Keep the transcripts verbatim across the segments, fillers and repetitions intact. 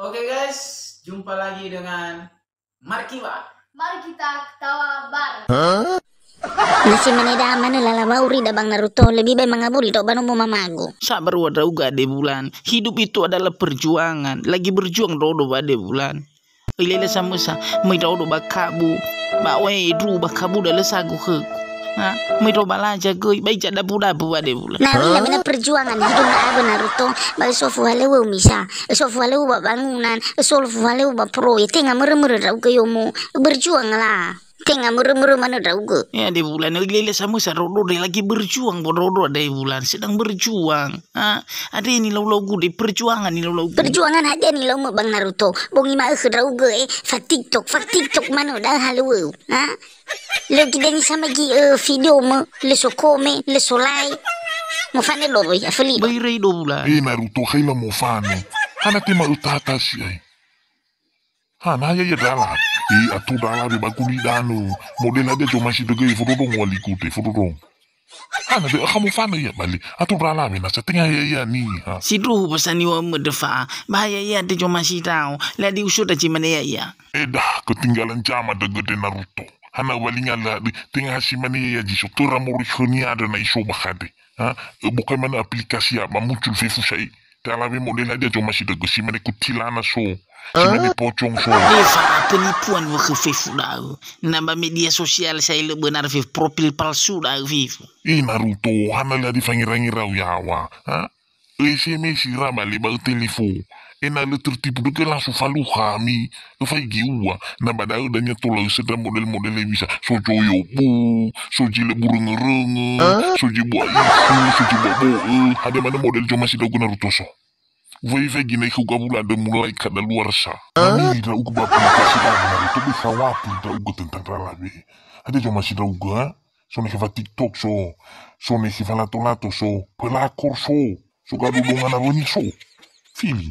Oke guys, jumpa lagi dengan Markiwa. Mari kita ketawa bareng. Na si mane da manö lala wa'auri da bang Naruto, lebih baik mangawuli ndra'o ba nomo mamagu. Sa barua ndra'ugö Ade Wulan. Hidup itu adalah perjuangan. Lagi berjuang ndra'odo ba Ade Wulan. Oi lele samösa, möi ndra'odo ba kabu. Ba oe ndru'u ba kabu da lö sagu khögu. Ha? Möi ndra'o ba laja göi, ba ija dabu-dabu ba Ade Wulan. Na öi na mena perjuangan hidup na awö Naruto, ba öso fuhalöwöu misa. Öso fuhalöwöu ba bangunan, öso fuhalöwöu ba proyek, tenga mörö-mörö ndra'ugö yomo. Berjuang lah. Tenga mörö-mörö manö ndra'ugö. Ya, Ade Wulan, öi lele samösa ndra'odo, lagi berjuang bo ndra'odo Ade Wulan, sedang berjuang. Ha? Ade nilau-laugu de, perjuangan nilau-laugu. Perjuangan hadia nilaumö bang Naruto. Bongi ma'ökhö ndra'ugö e, fa TikTok, fa TikTok manö da'ö halöwöu. Ha? Lö gideni sama gi ö video mö, lö so kome, lö so lai. Mofanö loro ya föli. Bai rei do Wulan. E Naruto, haila mofanö. Hana tema ötata si ai. Hana ya ya dala. E ato dala be ba guni danu. Model hadia zomasi dögö e fododong wali gute, fododong. Hana de akha mofanö ya bali. Ato dala be nasa tenga ya ya ni ha. Sindruhu ba saniwa mö döfa. Bahaya ya de zomasi dao. La di usuda zimane ya ya. Edah, ketinggalan zaman dögö de Naruto. Hana walinga la di tenga si mane ya ya zi so töra moroi khönia andrö na iso ba khade. Ha? Bokai manö aplikasi ya ba muncul fefu sa'i. Talawe model hadia zomasi dögö si mane kutilana so. Si mane pocong so. Efa penipuan wökhö fefu da'ö. Na ba media sosial sai lö benar fefu, profil palsu da'ö fefu. I Naruto, hana la di fangira-ngirau yawa. Ha? Ö S M S ira bale ba ö telefo. Ena lö tertipu dögö langsung faluha mi. Ö faigi ua. Na ba da'ö dania tola ö söndra model-model wisa. So joyo bu, so zi lö buröngö-röngö, so zi bua isu, so zi bua bo'ö. Hadia manö model zomasi ndra'ugö Naruto so. Ufaigi-faigi na ikhöu gawulo andrö mulai kadaluarsa. Mamili ndra'ugö ba aplikasi da'ö Naruto, be khawati ndra'ugö tentang ndralawe. Hadia zomasi ndra'ugö, ha? So nekhe fa TikTok so, so nekhe fa lato-lato so, pelakor so, so gadodonga na wöni so. Fili.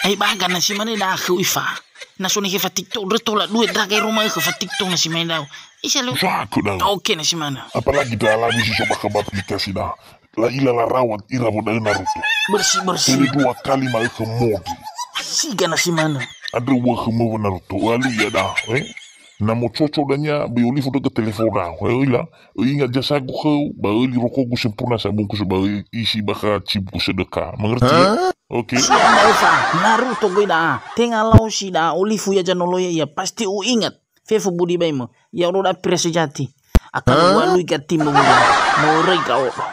Ai baga na si mane da'ö khöu ifa. Na so nekhe fa TikTok ndrö tola due draga ero ma'ökhö fa TikTok na si mane da'ö. Isa lö. Usaha khöu da'ö. Oke na si mane. Apalagi da alami si so bakha ba aplikasi da. La'ila larawat ira woda'ö Naruto. Bersih-bersih. Hele dua kali ma'ökhö modi. Siga na si mane. Andrö u'ökhö möwö Naruto. U'alu ia da, eh? Na mococo dania, böi olifu dögö telefon da'ö. Eh, öila. Öingat jasagu khöu, ba öli rokogu sempurna sabungkus ba öi isi bakha cibgu sedekah. Mengerti? Oke. Siap, Mbak Eva. Naruto göi da'a. Tenga laosi da'a olifu ya janoloya ia. Pasti u'ingat. Fefu budi baimö. Ya odo da'a pria sejati. Akan u'alui gatimö mula. Moroi ndra'odo.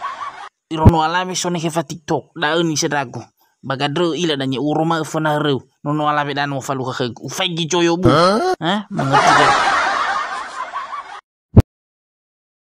Irono alawe so nekhe fa TikTok. Da'ö nisendragu. Ba gandrö ila dania u'oroma'ö föna höröu. Nono alawe da'a no faluha khögu. Ufaigi joyo bu. Ha? Mengerti göi?